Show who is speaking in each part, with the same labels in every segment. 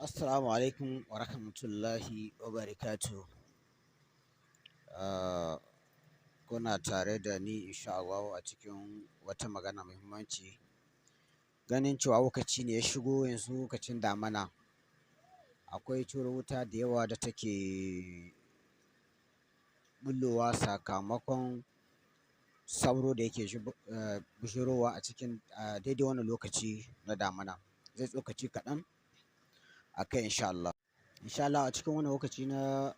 Speaker 1: Assalamu alaikum wa rahmatullahi wa barakatuh. Ah, kuna tare da ni insha Allahu a cikin wata magana muhimmanci. Ganin cewa lokaci ne ya shigo yanzu lokacin damana. Akwai wuta da yawa da take bullowa sakamakon sauro da yake bijirowa a cikin daidai wannan lokaci na damana. Zai tsokaci kaɗan a kai insha Allah. Insha Allah a cikin wannan lokaci na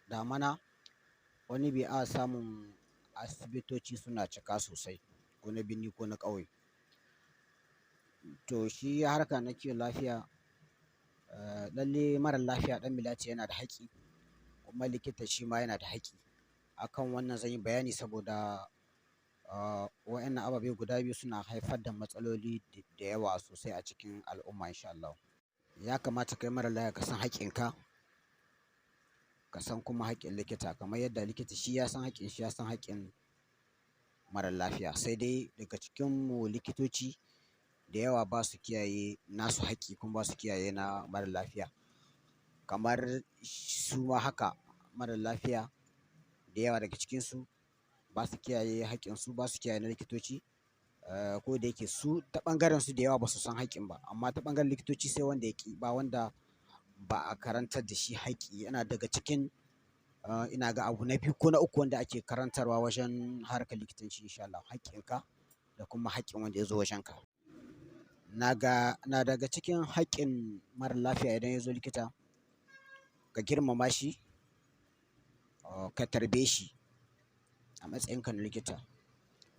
Speaker 1: damana, wani bi a samun asibitoci suna cika sosai, ko na birni ko na ƙauye. To shi harka na kiwon lafiya, lalle mara lafiya ɗan milati yana da haƙƙi, kuma likita shi ma yana da haƙƙi. Akan wannan zan yi bayani saboda wa'innan ababe guda biyu suna haifar da matsaloli da yawa sosai a cikin al'umma insha Allah. Ya kamata kai mara lafiya ka san haƙƙinka, ka san kuma haƙƙin likita, kamar yadda likita shi ya san haƙƙin shi, ya san haƙƙin mara lafiya. Sai dai daga cikinmu likitoci da yawa ba su kiyaye nasu haƙƙi kuma ba su kiyaye na mara lafiya. Kamar su ma haka mara lafiya da yawa daga cikinsu ba su kiyaye haƙƙinsu, ba su kiyaye na likitoci. Ko da yake su ta ɓangaren su da yawa ba su san haƙƙin ba, amma ta ɓangaren likitoci sai wanda ya ƙi, ba wanda ba a karantar da shi haƙƙi. Yana daga cikin ina ga abu na biyu ko na uku wanda ake karantarwa wajen harkar likitanci insha Allah, haƙƙinka da kuma haƙƙin wanda ya zo wajenka. Na daga cikin haƙƙin mara lafiya idan ya zo likita, ka girmama shi, ka tarbe shi a matsayinka na likita.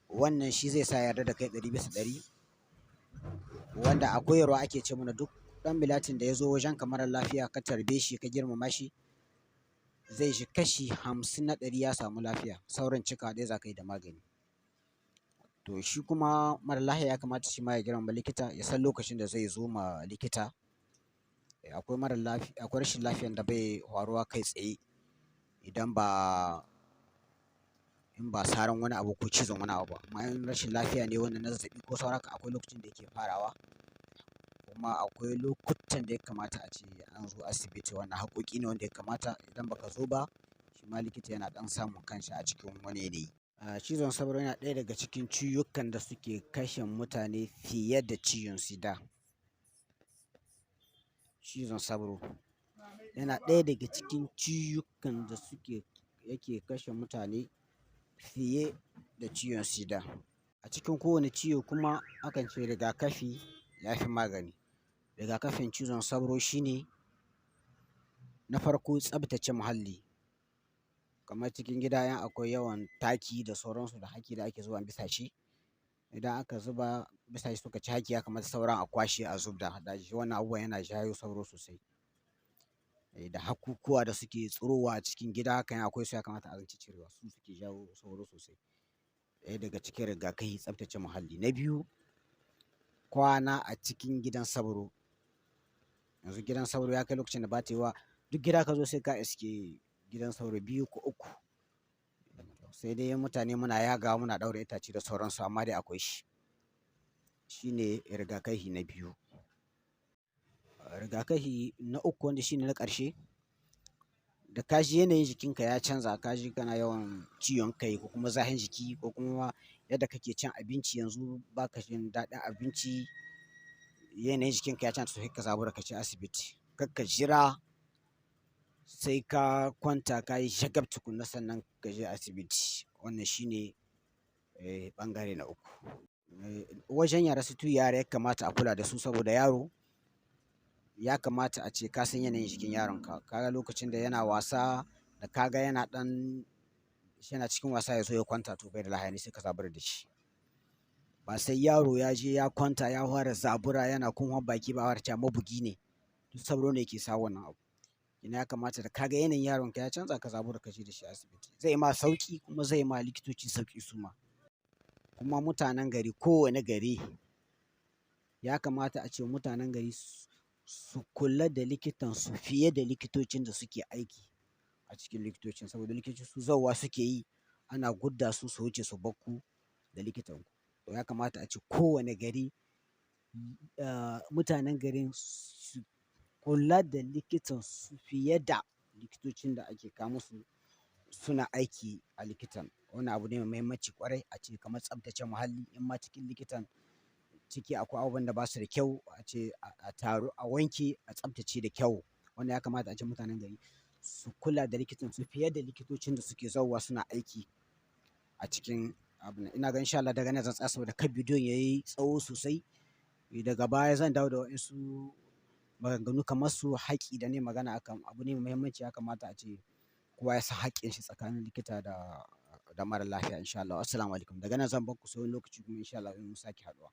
Speaker 1: Wannan shi zai sa ya yarda da kai 100%. Wanda a koyarwa ake ce mana duk ɗan milatin da ya zo wajenka mara lafiya ka tarbe shi, ka girmama shi, zai ji 50% ya samu lafiya. Sauran cikawa ɗaya za ka yi da magani. To shi kuma mara lafiya ya kamata shi ma ya girmama likita, ya san lokacin da zai zo ma likita. Akwai rashin lafiyan da bai faruwa kai tsaye idan ba, in ba saran wani abu ko cizon wani abu ba. Amma in rashin lafiya ne wannan na zazzaɓi ko sauro haka, akwai lokacin da yake farawa. Kuma akwai lokutan da ya kamata a ce an zo asibiti. Wannan haƙƙoƙi ne wanda ya kamata idan ba ka zo ba, shi ma likita yana ɗan samun kanshi a cikin wani yanayi. Cizon sauro yana ɗaya daga cikin ciwukan da suke kashe mutane fiye da ciwon sida. Cizon sauro yana ɗaya daga cikin ciwukan da suke yake kashe mutane fiye da ciwon sida. A cikin kowane ciwo kuma akan ce rigakafi ya fi magani. Rigakafin cizon sauro shine na farko tsaftace muhalli. Kamar cikin gida in akwai yawan taki da sauransu da haki da ake zuba bisashe. Idan aka zuba bisashe suka ci haki, ya kamata sauran a kwashe a zub da daji. Wannan abubuwa yana jawo sauro sosai. Da hakkukuwa da suke tsirowa a cikin gida, haka in akwai su ya kamata a zanci cirewa. Su suke jawo sauro sosai. Ɗaya daga cikin rigakafi tsaftace muhalli. Na biyu, kwana a cikin gidan sauro. Yanzu gidan sauro ya kai lokacin da ba ta yiwa duk gida ka zo sai ka iske gidan sauro biyu ko uku. Sai dai mutane muna yagawa muna ɗaura itace da sauransu, amma dai akwai shi. Shi ne rigakafi na biyu. Rigakafi na uku wanda shine na ƙarshe, da ka ji yanayin jikinka ya canza, ka ji kana yawan ciwon kai ko kuma zahin jiki ko kuma yadda kake cin abinci yanzu ba ka jin daɗin abinci, yanayin jikinka ya canza, sai ka zabura ka je asibiti. Kar ka jira sai ka kwanta ka yi shagab tukuna sannan ka je asibiti. Wannan shine ɓangare na uku. Wajen yara su yara ya kamata a kula da su, saboda yaro ya kamata a ce ka san yanayin jikin yaronka. Ka ga lokacin da yana wasa, da ka ga yana ɗan yana cikin wasa ya zo ya kwanta, to bai da lafiya ne, sai ka zabura da shi. Ba sai yaro ya je ya kwanta ya fara zabura yana kunhon baki ba a fara cewa mabugi ne. Duk sauro ne yake sa wannan abu. Ina ya kamata da ka ga yanayin yaronka ya canza, ka zabura ka je da shi asibiti. Zai ma sauƙi kuma zai ma likitoci sauƙi su ma. Kuma mutanen gari, kowane gari ya kamata a ce mutanen gari su kula da likitansu fiye da likitocin da suke aiki a cikin likitocin. Saboda likitoci su zauwa suke yi, ana gudda su su wuce su bakku da likitanku. To ya kamata a ce kowane gari, mutanen garin su kula da likitan su fiye da likitocin da ake kawo musu suna aiki a likitan. Wannan abu ne mai muhimmanci ƙwarai, a ce kamar tsaftace muhalli, in ma cikin likitan ciki akwai abubuwan da ba su da kyau, a ce a taru a wanke, a tsaftace da kyau. Wannan ya kamata a ce mutanen gari su kula da likitan su fiye da likitocin da suke zauwa suna aiki a cikin abun. Ina ga insha Allah daga nan zan tsaya saboda kar bidiyon yayi tsawo sosai. Daga baya zan dawo da waɗansu maganganu kamar su haƙƙi da ne magana akan abu ne mai muhimmanci, ya kamata a ce kowa ya san haƙƙin shi tsakanin likita da mara lafiya insha Allah. Assalamu alaikum. Daga nan zan bar ku sai wani lokaci kuma insha Allah in mun sake haɗuwa.